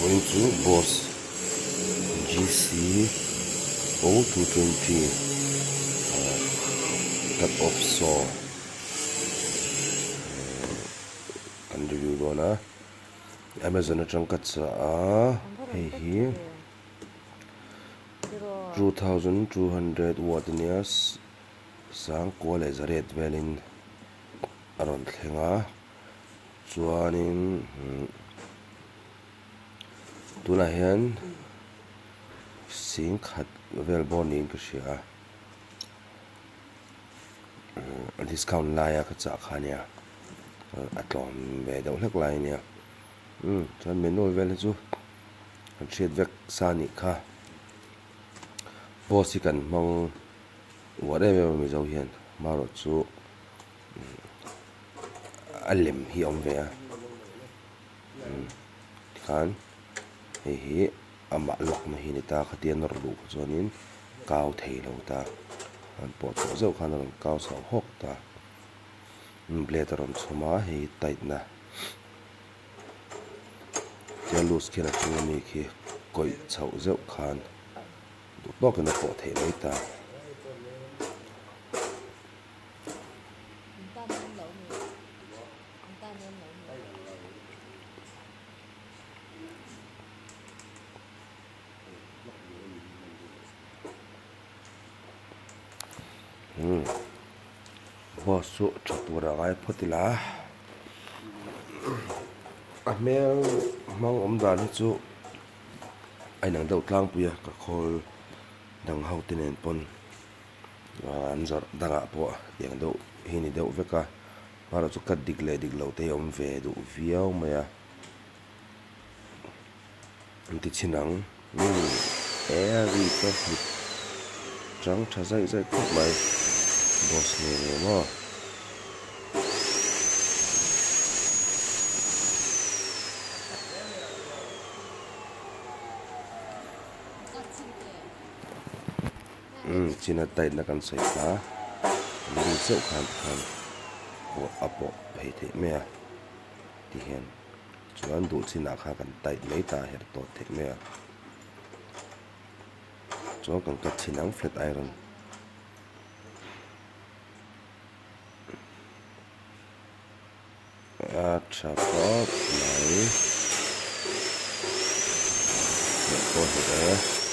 Vawiin chu Boss GC 0220 cut off saw kan review dawn a Amazon atang ka chah a hei hi 2200 watt ania sangkua leh zariat velin a rawn thleng a. Chuanin tunah hian sing khat vel bawr niin ka hria a discount laia ka chah kha ania a tlawm ve deuh hlek lai ania umm chuan manual vel hi chu kan hriat vek sa anih kha boss hi kan hmang uar em em a mizo hian marawh chu. A lem hi a awm ve a tikhan hei hi amah lawkna hi a ni ta khatia nawr luh kha chuanin kau thei lo ta an pawh chhuah zeuh khan a rawn kau chho hawk ta blade a rawn chhawm a hei hi tight na tia loose khian a chung ami khi kawih chhoh zeuh khan duh tawkin a pawh theih mai ta. Boss chu tha tur a ngai phawt ila a hmel hmang awm dan hi chu a inang deuh tlangpui a ka khawl dang ho te nen pawn. An zawrh dangah pawh tiang deuh hi ni deuh vek a, amaherawh chu cut dik leh dik loh te hi a awm ve duh viau mai a, an ti chhin ang umm e a ri te hmut chang tha zaih zaih khawp mai boss nge nge maw. Umm china tight na kan sawi kha an ri zeuh khan tikhan pawh a pawh phei theih mai a tihian chuan duh chinah khan kan tight mai ta a herh tawh theih mai a chuan kan cut chhin ang flat iron. A tha khawp mai. Heh pawh heh e.